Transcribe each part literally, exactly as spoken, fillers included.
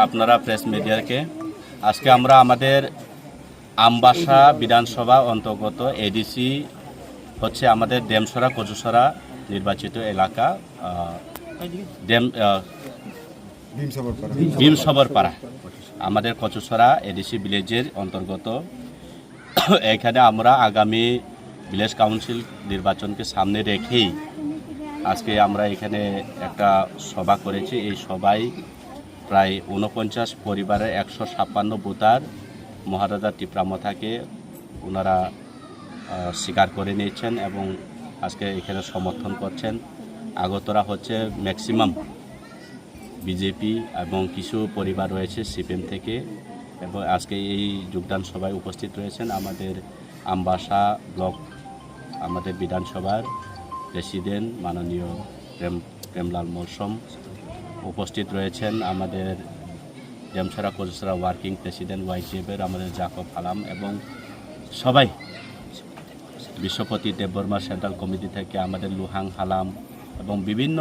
আপনারা প্রেস মিডিয়াকে, আজকে আমরা আমাদের আমবাসা বিধানসভা অন্তর্গত এডিসি হচ্ছে আমাদের ডেমসরা কচুসরা নির্বাচিত এলাকা, আহ, ডেম আহ, ভীমসাগর পাড়া। ভীমসাগর পাড়া, আমাদের কচুসরা এডিসি ভিলেজের অন্তর্গত। এখানে আমরা আগামী ভিলেজ কাউন্সিল নির্বাচনকে সামনে রেখেই আজকে আমরা এখানে একটা সভা করেছি। এই সভায় প্রায় ঊনপঞ্চাশ পরিবারের একশো ছাপ্পান্ন ভোটার মহারাজা টিপ্রা মথাকে ওনারা, আহ, স্বীকার করে নিয়েছেন এবং আজকে এখানে সমর্থন করছেন। আগরতলা হচ্ছে ম্যাক্সিমাম বিজেপি এবং কিছু পরিবার রয়েছে সিপিএম থেকে। এবং আজকে এই যোগদান সভায় উপস্থিত রয়েছেন আমাদের আমবাসা ব্লক, আমাদের বিধানসভার প্রেসিডেন্ট মাননীয় প্রেম, প্রেমলাল মলসম, উপস্থিত রয়েছেন আমাদের ডেমসরা কচুসরা ওয়ার্কিং প্রেসিডেন্ট ওয়াইটিএফের আমাদের জাকব হালাম এবং সবাই, বিশ্বপতি দেববর্মা সেন্ট্রাল কমিটি থেকে আমাদের লুহাং হালাম এবং বিভিন্ন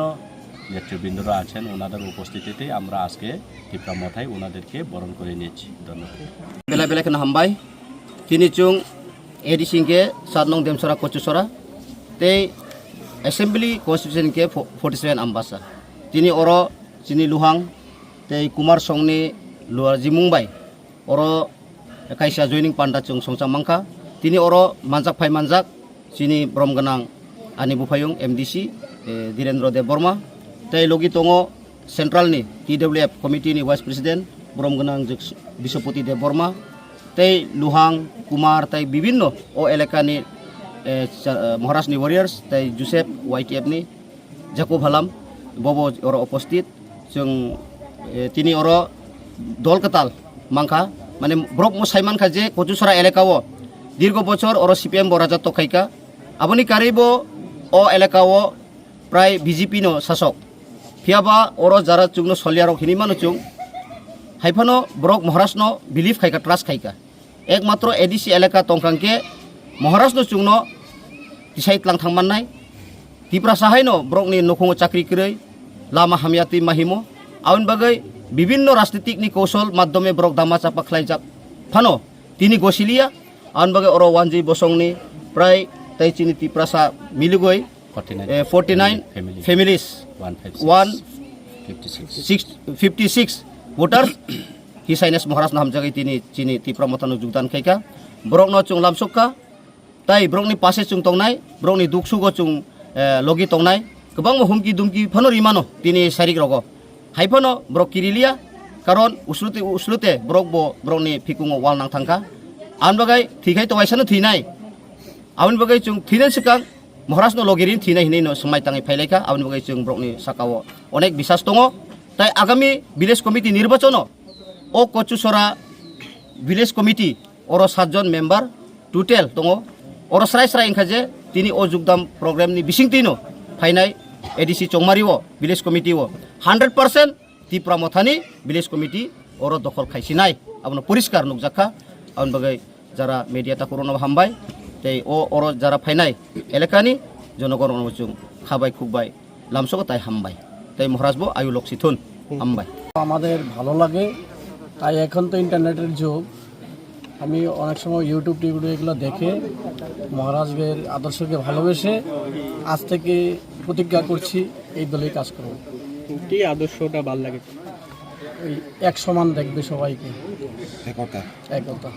নেতৃবৃন্দরা আছেন, ওনাদের উপস্থিতিতে আমরা আজকে টিপ্রা মথায় ওনাদেরকে বরণ করে নিয়েছি। ধন্যবাদ। Belai belai kheno hambai. Tini chwng A D C hwnkhe sat nong Demsora Kochusora tei Assembly Constituency hwnkhe fo-, forty seven Ambasa. Tini oro chini Luhang tei Kumar Songni luarjimung bai oro kaisa joining panda chwng songcha mankha. Tini oro manjak phai manjak chini borom gwnang ani buphayung M D C, eh, Dhirendra Debbarma, tei logi tongo Central ni T W F committee ni Vice President borom gwnang Jik-, Biswapati Debbarma, tei Luhang Kumar tei bibinno o elaka ni, eh, cha-, eh, Maharaj ni warriors tei Joseph Y T F ni Jacob Halam, bobo oro opposite. Chwng, eh, tini oro dol kwtal mankha, mane borok mo sai mankha je Kochusora elaka o dirgo bochor oro C P M bo raja tokhaika, aboni karwi bo o elaka o prai B J P no sasok. Phiyaba oro jara chwngno solyarok hinwi mano chwng, haiphano borok Maharaj no believe khaika, trust khaika. Ekmatro A D C elaka tongkha hwnkhe Maharaj no chwngno tisai tlang thang mannai. Tiprasa haino borokni nukhungo chakri kwrwi, lama hamya twi mahimo. Aboni bagwi bibinno rajnitikni kousol madhyome borok dama chapa khlaijak phano tini gosiliya. Aboni bagwi oro Wanjwi Bosongni prai tei chini Tiprasa miligwi forty nine. Eh, forty nine families. Families. One five six. One fifty six. Six, fifty six voters. His Highness Maharaj no hamjagwi tini chini Tipra Mothano jogdan khaika. Borokno chwng lamsokha. Tai borokni pase chwng tongnai, borokni duk sugo chwng, eh, logi tongnai. Kwbangma humki dumki phano rimano tini sarik rogo. Hai phano borok kiriliya, karon uslute, uslute borok bo borokni phikungo wal nang thangkha. Aboni bagwi thwikhai to waisano thwinai. Aboni bagwi chwng thwinani swkang Maharaj no logi rin thwinai hinwi no swmai tangwi phailaikha. Aboni bagwi chwng borokni sakao onek bisas tongo. Tai agami village committee nirbachono o Kochusora village committee oro satjon member total tongo. Oro srai srai wngkha je tini o jogdam program ni bisingtwino phainai A D C Chongmari o village committee o hundred percent Tipra Mothani village committee oro dokhol khaisinai, abono poriskar nukjakha. Aboni bagwi jara media takhurokno hambai, tei o oro jara phainai elakani jonogon rokno chwng khabai khukbai lamsogo tai hambai, tei Maharaj bo ayu loksi thun, hambai. আমাদের ভালো লাগে, তাই এখন তো ইন্টারনেটের যুগ। আমি অনেক সময় YouTube টিউটোরিয়াল এগুলো দেখে মহারাজের আদর্শকে ভালোবেসে আজ থেকে প্রতিজ্ঞা করছি এই দলেই কাজ করব। কি আদর্শটা ভালো লাগে? ওই এক সমান দেখবে সবাইকে। একতা। একতা।